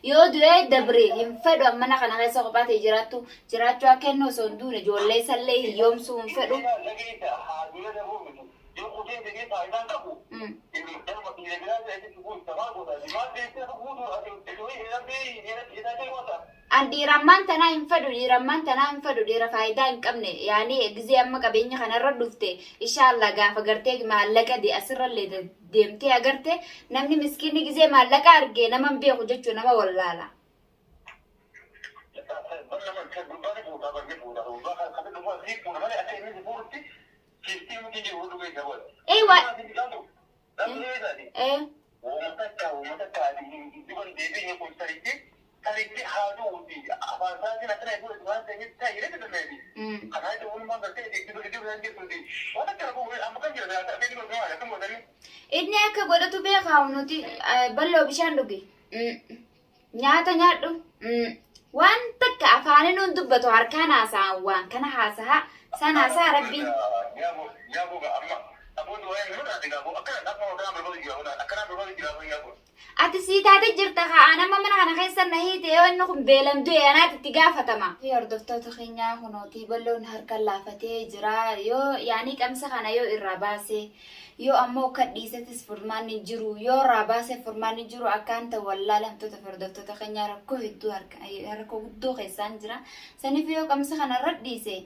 Yoo du'ee dabre hin fedhu an mana kana keessa kophaa ta'e jiraattu jiraachuu akka inni osoo hin duune ijoollee isallee hiyyoomsuu hin fedhu. Dhageessa haa du'ee darbuu miti. Yoo kutee deemee faayidaan qabu. Darba dhiira biraa jedhee guuta maal goota? Maal deemtee guutu ati hidhatee goota? An dhiira ammaan tanaa hin fedhu, dhiira ammaan tanaa hin fedhu, dhiira faayidaa hin qabne. Yaani gizee amma qabeenya kanarra dhufte inshaallah gaafa gartee maallaqa de asirrallee deemtee agarte namni miskiinni gizee maallaqa arge nama hin beeku jechuu nama wallaala. Ee waa ee mm. Inni akka godhatu beekaa nuti balloo bishaan dhugi. Nyaata nyaadhu. Waan takka afaaniin nuun dubbatu harkaan haasa'an waan kana haasa'a san haasa'a rabbiin. Ati sii taate jirta kaa an amma mana kana keessa na hiite yoo inni kun beelan du'e anaati itti gaafatama. Fi hordoftoota keenyaa kunootii balloon harka laafatee jira yoo yaanii qamsa kana yoo irraa baase yoo ammoo akka dhiisetis furmaanni hin jiru yoo irraa baase furmaanni hin jiru akkaan ta'u wallaalamtoota fi hordoftoota keenyaa rakkoo hedduu harka rakkoo guddoo keessaan jira saniif yoo qamsa kana irra dhiise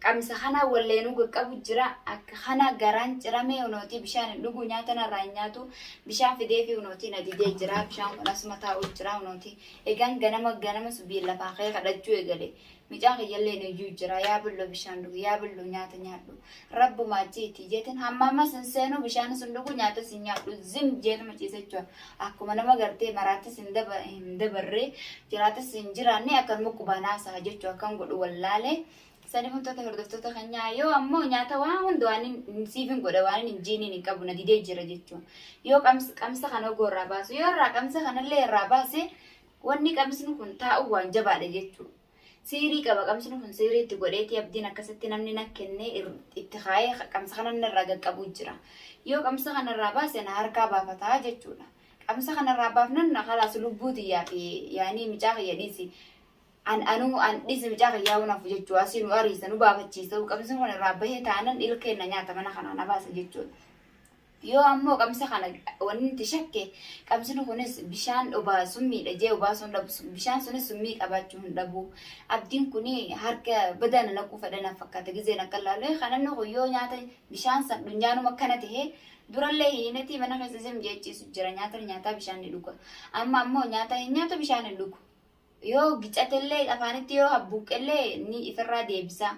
Qamisa kana walleenuu qaqqabu jira. Akka kana garaan ciramee hunootii bishaan hin dhugu nyaata narraa hin nyaatu. Bishaan fidee fi hunootii na didee jira. Bishaan kun asuma taa'u jira hunootii. Egaan ganama ganama subiin lafaa ka'ee kadhachuu eegale. Micaan kiyyallee iyyuu jira. Yaa billo bishaan dhugu yaa billo nyaata nyaadhu. Rabbumaa jiiti jeetin hamma ammas hin seenu bishaanis hin dhugu nyaatas hin nyaadhu. Zim jeetuma ciisa jechuudha. Akkuma nama gartee maraattis hin dabarre jiraatis hin jiraanne akkanuma qubaan haasa'a jechuudha. Akkan godhu wallaalee. Sadifamtoota hordoftoota keenyaa yoo ammoo nyaata waan hunda waan hin siif hin godha waan hin jiiniin hin qabu na didee jira jechuun. Yoo qamsa kana ogoo irraa baasu yoo irraa qamsa kanallee irraa baase wanni qamsni kun taa'u waan jabaadha jechuudha. Siirii qaba qamsni kun siirii itti godheetii abdiin akkasitti namni na kennee itti kaayee qamsa kana irraa qaqqabu jira. Yoo qamsa kana irraa baase na harkaa baafataa jechuudha. Qamsa kana irraa baafnan kalaas lubbuu tiyyaa fi yaanii micaa kiyya dhiisi. An anuu an dhisi mucaa kiyyaa hunafu jechuu asii nu ariisa nu baafachiisa qamsi kun irraa bahee taanan ilkeen na nyaata mana kanaa na baasa jechuudha. Yoo ammoo qamsa kana wanni itti shakke qamsni kunis bishaan obaa summiidha jee obaasuu hin dhabu bishaan sunis summii qabaachuu hin dhabu. Abdiin kun harka badaa na naquu fedha na fakkaata gizeen akka laalu kananni kun yoo nyaata bishaan san dhunyaanuma akkana ta'e durallee hiinetii mana keessa zim jechiisu jira nyaata nyaataa bishaan ni dhuga. Amma ammoo nyaata hin nyaatu bishaan hin dhugu. Yoo gicatellee afaanitti yoo habbuuqqellee ni ifirraa deebisa.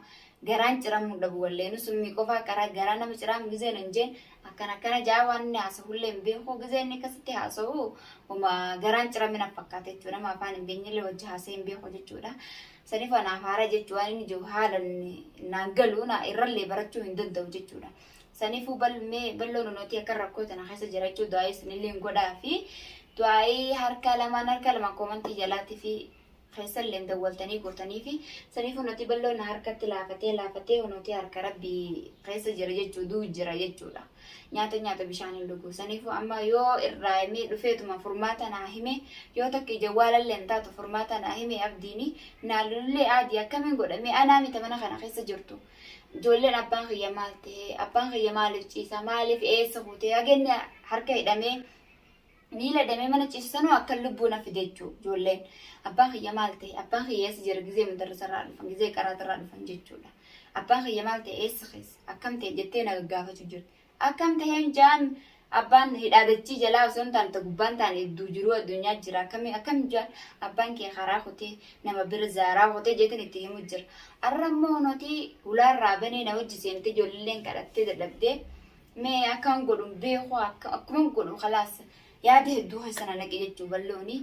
Garaan ciramuu dhabu walleenu summii qofaa karaa garaa nama ciraam gizeen hin jeen akkana akkana jaa waan inni haasahullee hin beeku gizeen inni akkasitti haasahu homa garaan ciramina fakkaata jechuudha. Nama afaan hin beeknellee wajji haasa'ee hin beeku jechuudha. Saniif anaaf haara jechuu waan inni jiru haala naan galu na irrallee barachuu hin danda'u jechuudha. Saniifuu balmee bal'oo nuti akka rakkoo tana keessa jirachuu du'aayii isinillee godhaa fi du'aayii harka lamaan harka lamaan koomantii jalaatii fi keessallee dawwaltanii gootanii fi saniifuu nuti bal'oon harkatti laafatee laafatee nuti harka rabbii keessa jira jechuu duu jira jechuudha. Nyaata nyaata bishaan hin dhugu. Saniifuu amma yoo irraa himee dhufeetuma furmaata naa hime yoo takka ija waalallee hin taatu furmaata naa hime abdiini naalullee aadii akkamiin godhamee anaa mita mana kana keessa jirtu. Ijoolleen abbaan kiyya maal ta'e abbaan kiyya maaliif ciisa maaliif eessa kutee hagenni harka hidhamee miila hidhamee mana ciisanuu akka lubbuu na fide jechuu ijoolleen abbaan kiyya maal ta'e abbaan kiyya eessa jira gizee madarasarraa dhufan gizee qaraatirraa dhufan jechuudha. Abbaan kiyya maal ta'e eessa keessa akkam ta'e jettee na gaggaafachuu jirti. Akkam ta'een jaan abbaan hidhaa dachii jalaa osoo hin taane ta gubbaan taane idduu jiruu addunyaa jira akkami akkam jaan abbaan kee karaa kutee nama bira zaaraa kutee jeetin itti himu jira. Arra immoo nuti hulaarraa banee na wajji seentee ijoolleen kadhattee dadhabdee mee akkan godhu hin beeku akkuman godhu kalaas yaada hedduu keessa na naqe jechuu ballooni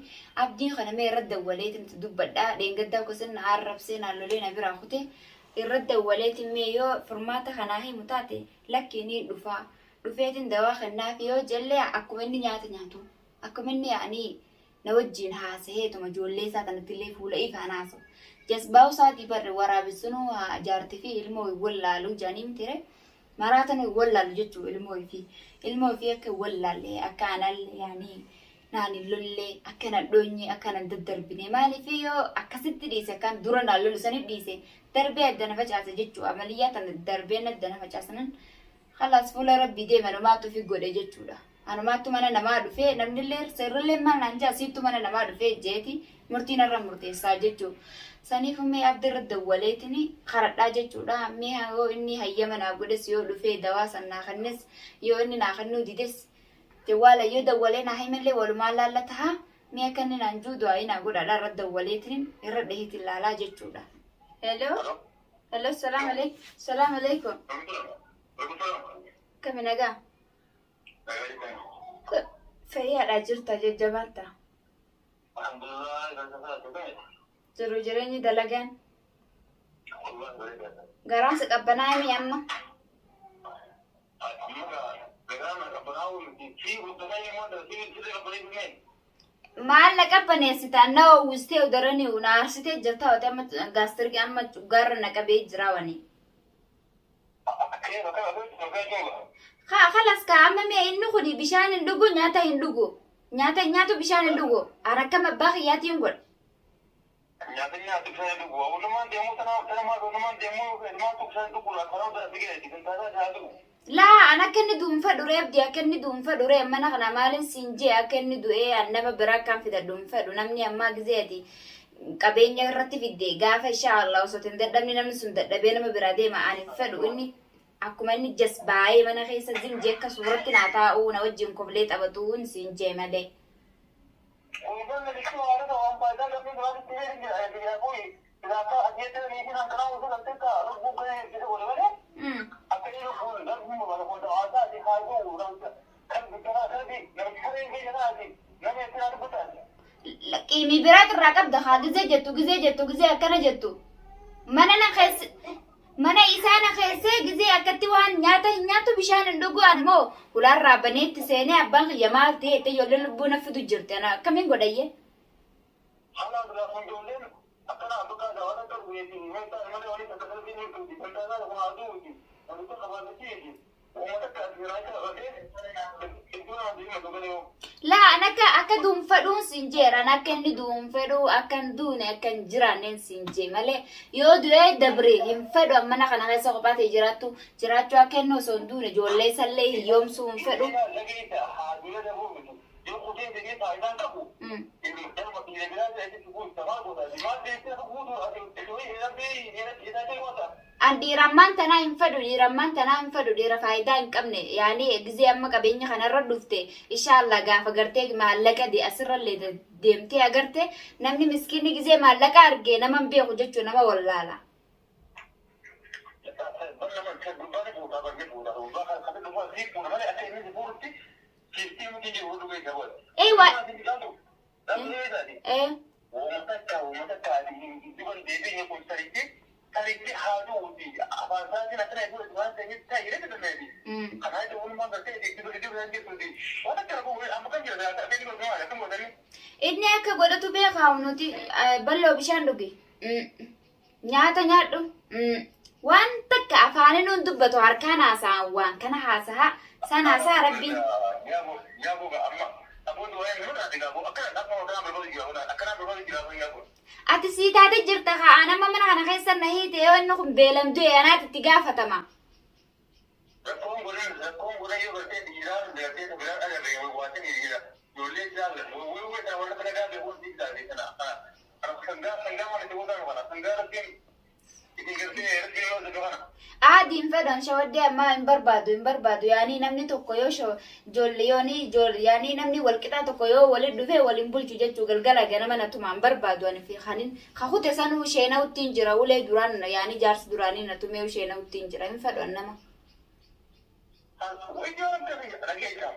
abdiin kana mee irra dawwaleetin itti dubbadhaa dheengaddaa gosa na arrabsee na lolee na biraa kutee irra dawwaleetin mee yoo furmaata kanaa himu taate Lakki niin dhufaa. Dhufeetin dawaa kennaafi yoo jellee akkuma inni nyaata nyaatu akkuma inni yaa'anii na wajjiin haasaheetuma ijoollee isaa tanattillee fuula ifaan haasawu. Jasbaa'uu isaatii barre waraabessunuu haa jaartii fi ilmoo hin wallaalu jedhanii mitire maraatan hin wallaalu jechuu ilmoo fi ilmoo fi akka hin wallaalle akka anallee yaanii Naan hin lollee, akka nan dhoonye, akka nan daddarbine. Maaliif yoo akkasitti dhiise akkaan dura naan lolu sanit dhiise darbee adda na facaasa jechuu amaliyyaa tana darbeen adda na facaasanan khalaas fuula rabbii deema anumaatu fi godhe jechuudha. Anumaattu mana namaa dhufee namnillee seerrillee maal naan jaa siittu mana namaa dhufee jeeti murtii narra murteessaa jechuu. Saniif mee abdi irra dawwaleetini karadhaa jechuudha. Mee yoo inni hayyama naa godhes yoo dhufee dawaa san naa kennes yoo inni naa kennuu dides jawwaala yoo dawwalee naa himallee walumaan laalla taha. Mee akka inni naan juu du'aa'ii naa godhaadha irra dawwaleetini irra dhaheetiin laalaa jechuudha. Hello. Hello, salaam alaikum. Salaam alaikum. Kami nagaa? Fayyaadha jirta jajjabaata. Jiru jireenyi dalagaan. Garaan si qabbanaa'e mi amma? Maal na qabbaneessita? Na oowwistee udaranii na aarsitee jirta wate amma gaastirgi amma cuggaarra na qabee jira wani. Haa kalas kaa amma mee inni kuni bishaan hin dhugu nyaata hin dhugu. Nyaata hin nyaatu bishaan hin dhugu. An akkam abbaa kiyyaatiin godha. Nyaata nyaatu bishaan hin dhugu. Walumaan deemuu walumaan deemuu maaltu bishaan dhugu karaa hunda si ga'e kan taataa isaa dhugu. Laa an akka inni du'u hin fedhu ree abdii akka inni du'u hin fedhu ree mana kana maalin siin jee akka inni du'ee an nama biraa akkaan fidadhu hin fedhu namni ammaa gizee ati qabeenya irratti fidde gaafa inshaa Allah osoo hin dadhabne namni sun dadhabee nama biraa deema ani hin fedhu inni akkuma inni jasbaayee mana keessa zim jee akka suuratti naa taa'uu na wajjin koflee taphatuun siin jee malee. Qiimii biraat irraa qabda haa gizee jettu gizee jettu gizee akkana jettu mana na keessa mana isaa na keessee gizee akkatti waan nyaata hin nyaatu bishaan hin dhugu ani moo hulaarraa baneetti seenee abbaan kiyya maal ta'e itti ijoolleen lubbuu na fidu jirti ana akkamiin godhayyee. Laa an akka akka du'uun fedhuun siin jeera an akka inni du'uun fedhu akka hin duune akka hin jiraanneen siin jee malee yoo du'ee dabre hin fedhu an mana kana keessa kophaa ta'e jiraattu jiraachuu akka inni osoo hin duune ijoollee isallee hiyyoomsuu hin fedhu. An dhiira ammaan tanaa hin fedhu dhiira ammaan tanaa hin fedhu dhiira faayidaa hin qabne yaani gizee amma qabeenya kanarra dhufte inshaallah gaafa gartee maallaqa de asirrallee deemtee agarte namni miskiinni gizee maallaqa arge nama hin beeku jechuu nama wallaala. Eewa. Ee. Inni akka godhatu beekaa nuti balloo bishaan dhugi. Nyaata nyaadhu. Waan takka afaaniin hin dubbatu harkaan haasa'an waan kana haasa'a san haasa'a rabbiin. Ati sii taate jirta kaa an amma mana kana keessa na hiite yoo inni kun beelan du'e anaati itti gaafatama. Rakkoon godhan yoo gartee dhiiraa gartee biraa agarree waatin dhiira ijoollee isaa wayii kana warra kana gaafa hundi isaanii kana sangaa sangaa mana itti godhan kana sangaa rabbiin isin gartee rabbiin yoo jedhu kana. Aadiin fedhan shawaddee ammaa hin barbaadu hin barbaadu yaanii namni tokko yoo ijoollee yoonii ijoollee yaanii namni walqixaa tokko yoo waliin dhufee waliin bulchu jechuu galgala ganama na tumaa hin barbaadu ani fi kanin kakute sanuu sheenawuttiin jira ulee duraan yaanii jaarsi duraanii na tumee sheenawuttiin jira hin fedhu an nama.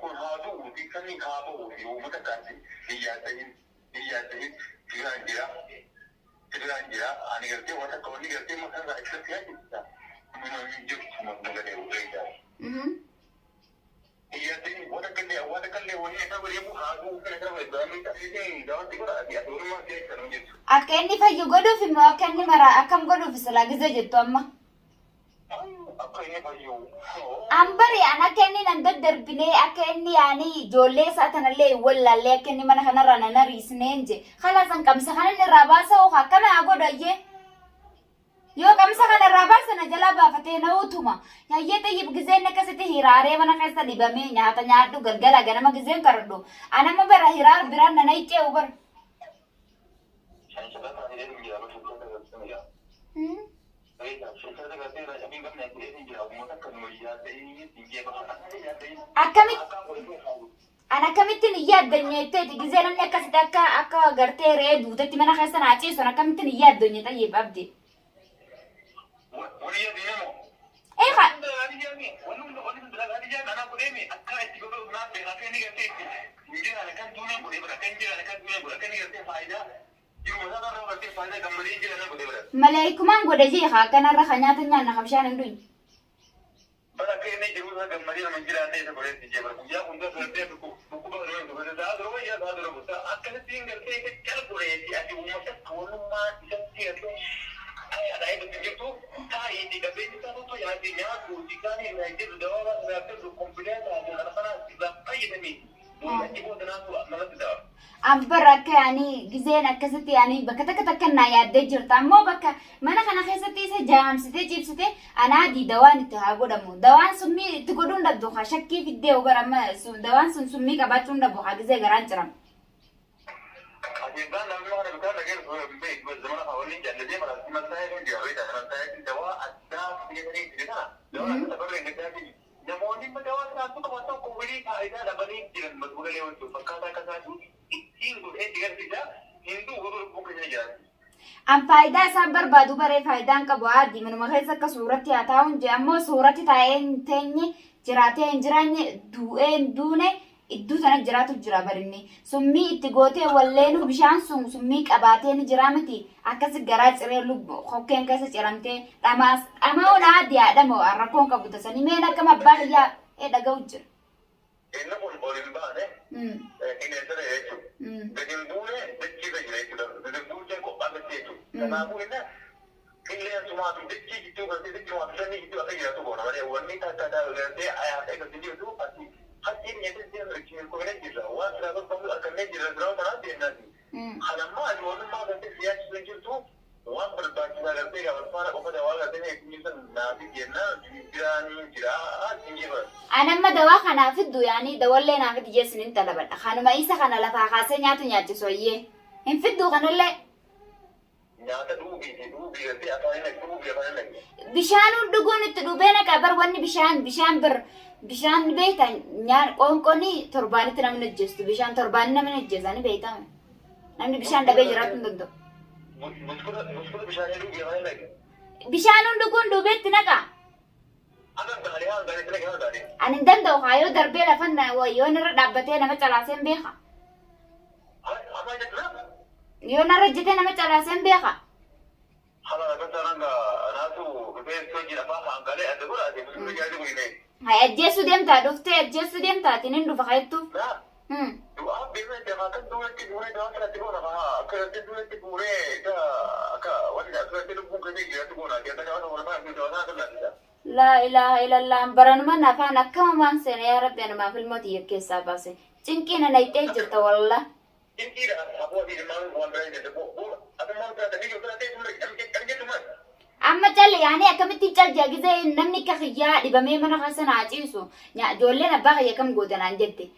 Kun haa du'uuti sanii haa ba'uuti uummata kaatti hin yaaddahin sibiraan jira sibiraan jira ani gartee waan akka wanni gartee makarraa ibsatti yaaddeessa hin jirtu magalee ulee hin yaaddahin waan akkallee wanni akka godheemu haa du'uu kana kana godhe daawwatti godha ati ati walumaa keessa nu jirtu. Akka inni fayyu godhuuf immoo akka inni maraa akkam godhuuf silaa gize jettu amma. Akka inni fayyu. An bari an akka inni nan daddarbinee, akka inni yaani ijoollee isaa tanallee hin wallaallee, akka inni mana kanarraa nan ariisneen je. Kalaas an qamisa kana inni irraa baasa hoo akkana haa godhu ayyee. Yoo qamisa kana irraa baasa na jalaa baafatee na utuma. Hayyee xayyib gizeen akkasitti hiraaree mana keessa dhibamee nyaata nyaadhu galgala ganama gizeen karadhu. An amma bara hiraar biraan na nayxee'u bara. Shanshalataa hidhee hin jira. Shanshalataa galtee jira. Shanshalataa galtee irraa cabbii hin qabne hidhee hin jira. Uummata akka nu yaadda'ii hin jeeqamu. Akkamitti an akkamittiin hin yaaddanye jetteeti gizee namni akkasitti akka gartee re'ee duutetti mana keessa naa ciisu an akkamittiin hin yaaddanye xayyib abdi. Wani yaadame moo? Eeqa maleekumaan godhe jeeqa akkanarra ka nyaata nyaanna ka bishaan hin dhuyne. An bara akka yaani gizeen akkasitti yaani bakka takka takka naa yaaddee jirta ammoo bakka mana kana keessatti isa jaamsitee ciibsitee anaa dii dawaan itti haa godhamu dawaan summii itti godhuu hin dhabdu haa shakkii fiddee bara amma dawaan sun summii qabaachuu hin dhabu haa gizee garaan ciramu. Ajendaan namni kana bitaa dhageen beeku zamana hawaliin jaallatee maraatti maltaa'ee kan jira beektaa maltaa'ee dawaa addaa fayyadanii jira kana dawaa akka barreen gaddaatiin namoonni dawaa kanaan tokko tokko walii faayidaa dhabanii jiran masbuulee wajjin fakkaataa akka isaati ittiin godhee digarsiisa hinduu godhuu lubbuu keessa jiraatu. An faayidaa isaan barbaadu baree faayidaan qabu haadhi manuma keessa akka suuratti haa taa'uun jee ammoo suuratti taa'ee hin teenye jiraatee hin jiraanye du'ee hin duune iddoo sana jiraatu jira barinni summii itti gootee walleenuu bishaan sun summii qabaatee ni jira miti akkasi garaa ciree lubbu kokkeen keessa ciramtee dhamaas dhama'uun haadhi haa dhama'u rakkoon qabu tasanii meen akkam abbaa kiyyaa ee dhaga'u jira. Inni kun ol hin baane qilleensarra jechuudha. Gadi hin buune dachiirra jira jechuudha. Gadi hin buune qophaa gadi jechuudha. Kanaafuu inni qilleensumaa fi dachii jidduu galtee dachumaa fi samii jidduu akka jiraatu goona malee wanni takka gartee ayaatee gadi jirtu ati hatiin nyaatee milkoomnee jirra. Waan silaa barbaadu argannee jirra biraa kanaan deemnaati. Kanammaa ati wanummaa gartee siyaasuu hin jirtu waan barbaachisaa gartee gaafa faana qofa dawaa gartee eegumsa naafi jennaan biraanii jira hin jira. An amma dawaa kanaa fiddu yaani dawallee naa fiddi jeessin hin talabadha. Kanuma isa kana lafaa kaasee nyaatu nyaachisu ayyee. Hin fiddu kanallee. Nyaata dhuubii fi dhuubii gartee afaan hin dhuubii afaan hin Bishaan dhuguun itti dhubee naqa bar wanni bishaan bishaan bir bishaan beekta nyaan qoonqooni torbaanitti namni ajjeestu bishaan torbaanii namni ajjeesa ni beektama. Namni bishaan dhabee jiraachuu hin danda'u. Muskuta muskuta bishaanii dhuubii afaan hin dhaqe. Bishaan dhuguun dhubeetti naqa. Akka gaarii haa gaarii sila haa gaarii. Ani hin danda'u haa yoo darbee lafan yoo narra dhaabbatee nama calaasee hin beeka. Amma jechuudha. Yoo narra jitee nama calaasee hin beeka. Hala akka sanaan naatu dhufee hojii lafaa hangalee adda godhaate muskuta bishaanii dhuubii. Hay ajjeesuu deemtaa dhuftee ajjeesuu deemtaa atiin hin dhufa ka'ettuuf. Naa du'aa beekna jabaa kan duratti guuree dawaa kanatti goona fa'aa akka irratti duratti guuree akka wanni asirratti lubbuun keessa jiraatu goona jedha dawaa sana fa'aa dawaa sana kan laata. Laa ilaaha illallah baranuma nafaan akkama waan seene yaa rabbi anumaaf ilmoo tiyya keessaa baase. Cinqii na nayxee jirta wallah. Dinqiidha aboo fi ilmaan waan biraa hin danda'u. Atummaan biraa ta'ee yoo ta'e dhamjetu maal? Amma calli yaani akkamittiin calja gizee namni akka kiyyaa dhibamee mana keessa naa ciisu ijoolleen abbaa kiyya kam goote naan jette.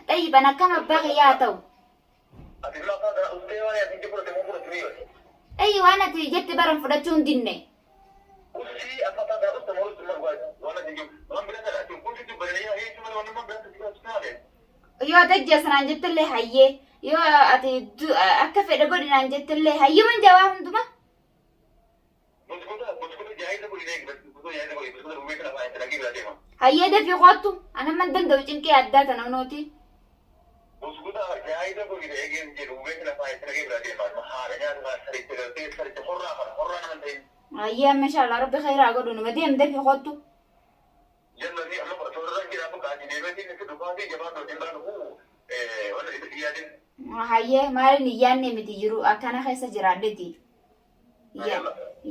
Xayyiban akkam abbaa kiyyaa haa ta'u. Ati ilma abbaa kana uffee waan ati fudhate moo fudhatu ni yoo. Xayyi waan ati jette baran fudhachuu hin dinne. Uffii amma abbaa kana uffee moo uffee maal waan ati jiru waan biraa kana ati kun situ bareeda yaa heetu malee waan biraa situ malee. Yoo ati ajjeesa naan jettellee hayyee yoo ati akka fedhe godhi naan jettellee hayyuman jawaa hundumaa. Muskuta muskuta jaayisa godhi muskuta jaayisa godhi muskuta dhugee kana fa'aa itti dhagee biraa deema. Hayyee dafii qoottu anamman danda'u cinqii addaa tana unooti. Muskuta jaayisa godhi eegeen jedhu dhugee kana fa'aa itti dhagee biraa deema. Haadha nyaata kana saritti galtee saritti horraa kana horraa nama ta'in. Hayyee amma inshallah rabbi khayraa godhu numa deem dafii qoottu. Jannati amma toorra jira bakka ati deemeetiin itti dhufaatii jabaan dhootiin baan dhufuu wanta itti yaadin. Hayyee maaliin hin yaadne miti jiru akkana keessa jiraadheeti.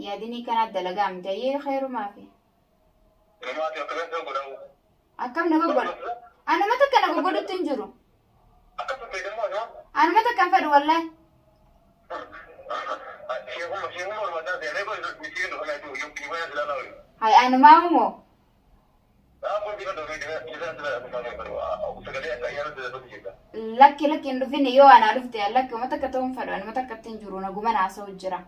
Yaadinii kana dalagaa miti hayyee khayrumaa fi. Akkam na goggodha? Anuma takka na goggodhutti hin jiru. Anuma takka hin fedhu wallaahi. Hay anumaa moo? Lakki lakki hin dhufin yoo anaa dhufte lakki uma takka ta'uu hin fedhu anuma takkatti hin jiru naguma naasa'u jira.